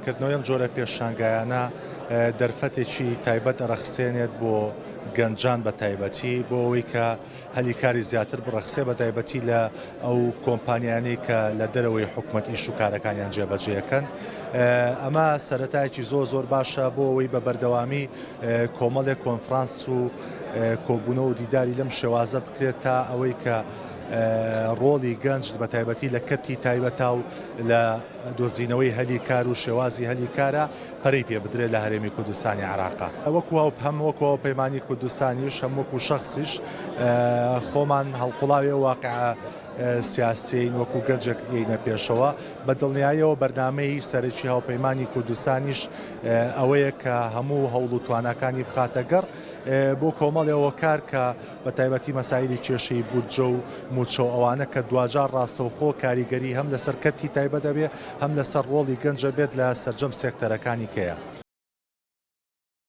کردنەوەی ئەم جۆرە پێشانگایانە دەرفەتێکی تایبەت ئەڕەخسێنێت بۆ گەنجان بە تایبەتی بۆ ئەوەی کە هەلی کاری زیاتر بڕەخسێ بە تایبەتی لە ئەو کۆمپانیانەی کە لە دەرەوەی حکومەت ئیش و کارەکانیان جێبەجێەکەن. ئەمە سەرەتایەکی زۆر زۆر باشە بۆ ئەوەی بە بەردەوامی کۆمەڵێک کۆنفرانس و کۆبوونەوە و دیداری لەم شێوازە بکرێت تا ئەوەی کە ڕۆڵی گەنج بە تایبەتی لە کەرتی تایبەتا و لە دۆزینەوەی هەلی کار و شێوازی هەلی کارە پەرەی پێ بدرێت لە هەرێمی کوردستانی عێراقا. وەکو هەم وەکو هاوپەیمانی کوردستانیش هەم وەکو شەخسیش خۆمان هەڵقوڵاوی ئەو واقیعە سیاسیەین وەکو گەنجێک یەینە پێشەوە. بە دڵنیاییەوە بەرنامەی سەرەکی هاوپەیمانی کوردستانیش ئەوەیە کە هەموو هەوڵ و تواناکانی بخاتە گەڕ بۆ کۆمەڵێ هۆکار کە بە تایبەتی مەسایلی کێشەی بودجە و مووچە و ئەوانە کە دواجار ڕاستەوخۆ کاریگەری هەم لەسەر کەرتی تایبەت ئەبێ هەم لەسەر ڕۆڵی گەنج ئەبێت لە سەرجەم سێکتەرەکانی کەیە.